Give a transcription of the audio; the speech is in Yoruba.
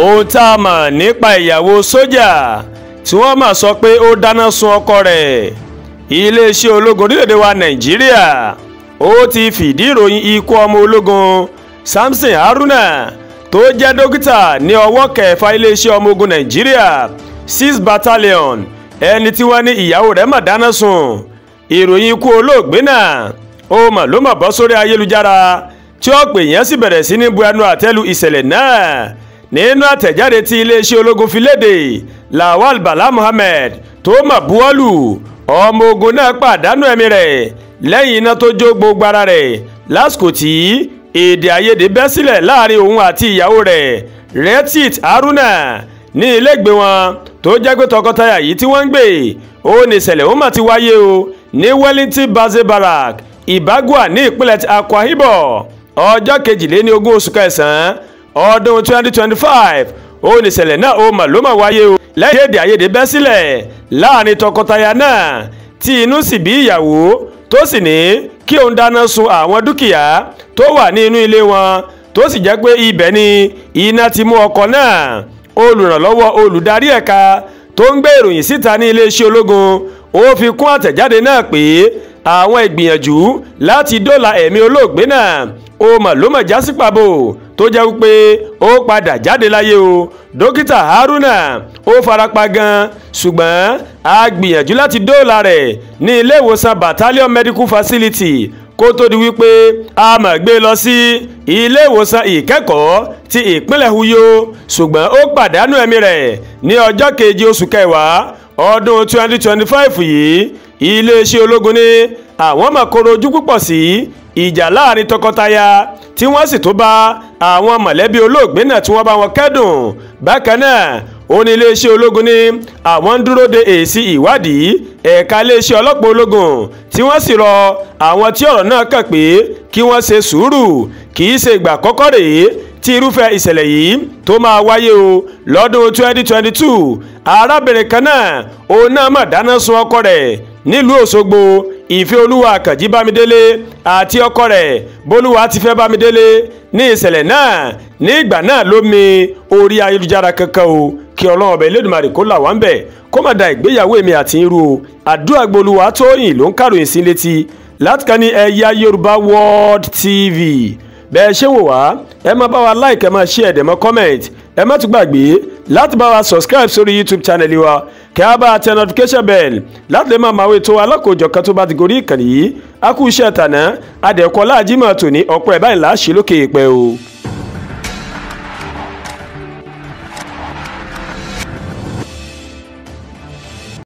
Ohun tá a mọ̀ nípa ìyàwó sójà tí wọ́n máa sọ pé ó dáná sun ọkọ rẹ̀. Iléeṣẹ́ ológun orílẹ̀-èdè wa Nàìjíríà ó ti fìdí ìròyìn ikú ọmọ ológun Samson Haruna tó jẹ́ dókítà ní ọwọ́ kẹfà iléeṣẹ́ ọmọ ogun Nàìjíríà 6 Battalion, ẹni tí wọ́n ní ìyàwó rẹ̀ mà dáná sun. Ìròyìn ikú olóògbé náà ó mà ló mà bọ́ sórí ayélujára tí ọ̀pọ̀ èèyàn sì bẹ̀rẹ̀ sí ní bu ẹnu àtẹ́lu ìṣẹ̀lẹ̀ náà. Nínú àtẹ̀jáde tí iléeṣẹ́ ológun fi léde, Lawal Bala Muhammed tó mà buwọ́lù ọmọ ogun náà pàdánù ẹ̀mí rẹ̀ lẹ́yìn iná tó jó gbogbo ara rẹ̀ lásìkò tí èdè àìyedè bẹ́ sílẹ̀ láàrin òun àti ìyàwó rẹ̀ Retit Haruna ní ilégbèé wọn tó jẹ́ pé tọkọtaya yìí tí wọ́n ń gbé. Ó ní ìṣẹ̀lẹ̀ ó mà ti wáyé o ní Wellington Baze Barrack, Ibagwa ní ìpínlẹ̀ Akwa Ibom, ọjọ́ 22 oṣù kẹsàn-án ọdún 2025. Ó ní ìṣẹ̀lẹ̀ náà ó mà ló mà wáyé o lẹ́yìn èdè àìyedè bẹ́ sílẹ̀ láàrin tọkọtaya náà tí inú sì bí ìyàwó tó sì ní kí òun dáná sun àwọn dúkìá tó wà ní inú ilé wọn, tó sì jẹ́ pé ibẹ̀ ni iná ti mú ọkọ náà. Olùrànlọ́wọ́ olùdarí ẹ̀ka tó ń gbé ìròyìn síta ní iléeṣẹ́ ológun ó fi kún àtẹ̀jáde náà pé àwọn ìgbìyànjú láti dóòlà ẹ̀mí olóògbé náà ó mà ló mà já sí pàbó tó jẹ́ wípé ó padà jáde láyé o. Dókítà Haruna ó farapa gan, ṣùgbọ́n a gbìyànjú láti dóòlà rẹ̀ ní ilé ìwòsàn Battalion Medical Facility kó tó di wípé a mà gbé lọ sí ilé ìwòsàn ìkẹ́kọ̀ọ́ ti ìpínlẹ̀ Uyo, ṣùgbọ́n ó pàdánù ẹ̀mí rẹ̀ ní ọjọ́ 7 oṣù kẹwàá ọdún 2025 yìí. Iléeṣẹ́ ológun ní àwọn mà koro ojú púpọ̀ sí ìjà láàrin tọkọtaya tí wọ́n sì tó bá àwọn mọ̀lẹ́bí olóògbé náà tí wọ́n bá wọn kẹ́dùn. Bákan náà ó ní iléeṣẹ́ ológun ní àwọn ń dúró de èsì ìwádìí ẹ̀ka iléeṣẹ́ ọlọ́pàá ológun tí wọ́n sì rọ àwọn tí ọ̀rọ̀ náà kàn pé kí wọ́n ṣe sùúrù, kì í ṣe ìgbà àkọ́kọ́ rèé tí irúfẹ́ ìṣẹ̀lẹ̀ yìí tó máa wáyé o. Lọ́dún 2022 arábìnrin kan náà òun náà mà dáná sun ọkọ rẹ̀ nílùú Òṣogbo, Ìfẹ́ Olúwa Àkànjí Bámidélé àti ọkọ rẹ̀ Bólúwa ti fẹ́ Bámidélé ní ìṣẹ̀lẹ̀ náà. Ní ìgbà náà ló mi orí ayélujára kankan o. Kí Ọlọ́run ọbẹ̀ Elédùmarè kó là wá ń bẹ̀ kó má da ìgbéyàwó èmi àti irú o. Àdúrà gbolúwa Tóyìn ló ń kàròyìn sí létí láti kan ní Ẹ̀yà Yorùbá World TV. Bẹ́ẹ̀ ṣé wò wá, ẹ máa bá wa like, ẹ máa share, ẹ dẹ̀ máa comment, ẹ má tún gbàgbé láti bá wa subscribe sórí YouTube channel wa, kẹ́ á bá a tẹ notification bell láti lè máa máa ètò alákòójọ̀kan tó bá ti gorí ìkànnì yìí. A kú iṣẹ́ tàná, adẹ̀kọ́ láàjímọ̀ tòní ọ̀pọ̀ ẹ̀ báyìí là á ṣe lókè èèpẹ̀ o.